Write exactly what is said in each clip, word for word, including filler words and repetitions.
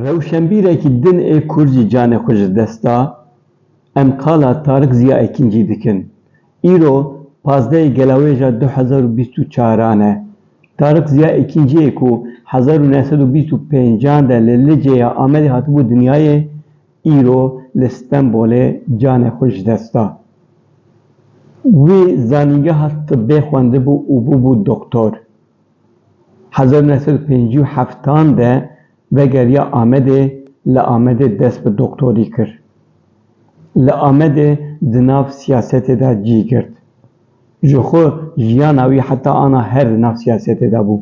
Rewşenbîrekî din ê Kurd jî canê xwe ji dest da. Em qala Tariq Ziya Ekîncî dikin. Îro pazdehê Gelawêja du hezar û bîst û çaran e. Tariq Ziya Ekînciyê ku hezar û neh sed û bîst û pêncan de li Licê ya Amedê hatibû dinyayê, îro li Stenbolê canê xwe ji dest da. Wî zanîngeha tibbê xwendibû û bûbû doktor. Hezar û neh sed û pêncî û heftan de vegeriya Amedê, li Amedê dest bi doktorî kir. Li Amedê di nav siyasetê de cî girt. Ji xwe jiyana wî heta ana her di nav siyasetê de bû.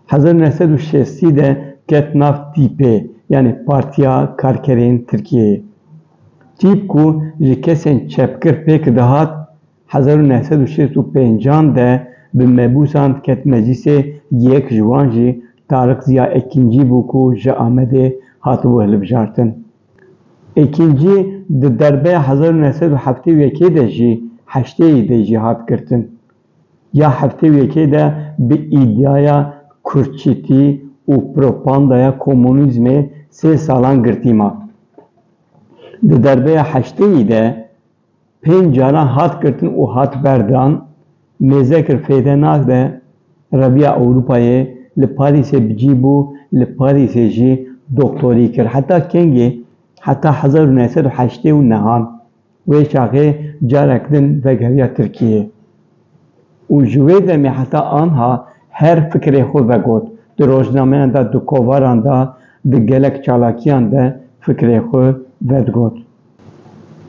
Hezar û neh sed û şêstî de ket nav TÎPê, yanî Partiya Karkerên Tirkiyeyê. TÎP ku ji kesên çepgir pêk dihat, hezar û neh sed û şêst û pêncan de bi mebûsan diket meclîsê, yek ji wan jî Tariq Ziya Ekîncî bû ku ji Amedê hatibû hilbijartin. Ekîncî di derbeya hezar û neh sed û heftê û yekê de jî, heştê yê de jî hat girtin. Ya heftê û yekê de bi îdiaya kurdçîtî û propagandaya komunîzmê sê salan girtî ma. Di derbeya heştê yê de pênc caran hat girtin û hat berdan, mêze kir fêde nade, reviya Ewropayê, li Parîsê bi cî bû, li Parîsê jî doktorî kir. Heta kengê, heta hezar û neh sed û heştê û nehan. Wê çaxê carek din vegeriya Tirkiyeyê. Û ji wê demê heta anha her fikrê xwe vegot. Di rojnameyan de, di kovaran de, di gelek çalakiyan de fikrê xwe vedigot.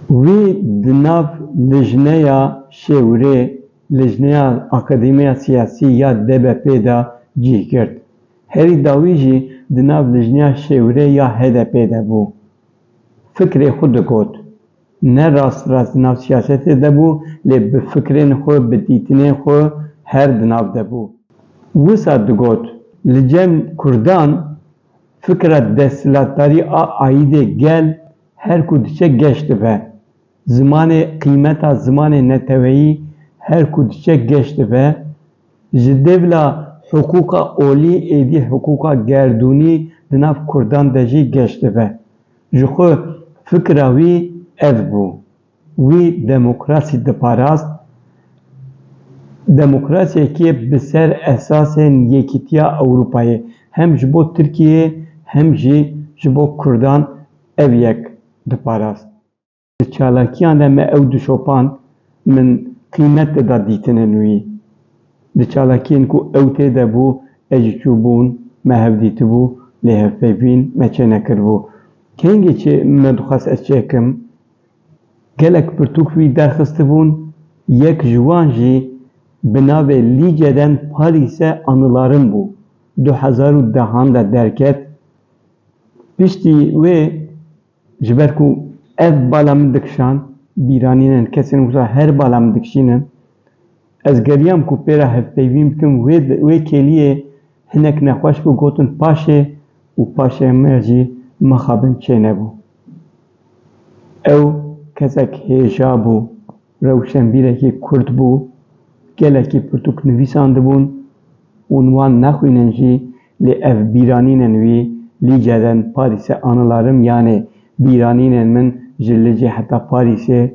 Wî di nav lijneya şêwirê, lijneya akademiya siyasî ya D B P de cîh girt. Herî dawî jî di nav lijneya şêwirê ya H D P de bû. Fikrê xwe digot. Ne rast rast di nav siyasetê de bû, lê bi fikrên xwe, bi dîtinên xwe her di nav de bû. Wisa digot, li cem kurdan fikra desthilatdarî a aîdê gel her ku diçe geş dibe. Zimanê, qîmeta zimanê neteweyî her ku diçe geş dibe. Ji dêvla hiqûqa olî êdî hiqûqa gerdûnî di nav kurdan de jî geş dibe. Ji xwe fikra wî ev bû. Wî demokrasî diparast, demokrasiyekê bi ser esasên Yekîtiya Ewropayê, hem ji bo Tirkiyeyê hem jî ji bo kurdan ev yek diparast. Di çalakiyan de me ew dişopand, min qîmet dida dîtinên wî. Di çalakiyên ku ew tê de bû, ez jî çûbûn, me hev dîtibû, lê hevpeyvîn me çênekiribû. Kengê çi me dixwest ez çêkim, gelek pirtûk wî derxistibûn, yek ji wan jî bi navê Lîceden Parîse Anılarım bû. Du hezar û dehan de derket. Piştî wê, ji ber ku ev bala min dikişand, bîranînên kesên wisa her bala min dikişînin, ez geriyam ku pê re hevpeyvîn bikim, wê, wê kêliyê hinek nexweş bû, gotin paşê û paşê me jî mixabin çênebû. Ew kesek hêja bû, rewşenbîrekî kurd bû, gelekî pirtûk nivîsandibûn û wan nexwînin jî, lê ev bîranînên wî, Lîceden Parîse Anılarım, yanê bîranînên min ji Licê heta Parîsê,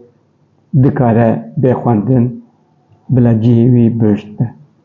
dikare bê xwendin, bila cihê wî bihişt be.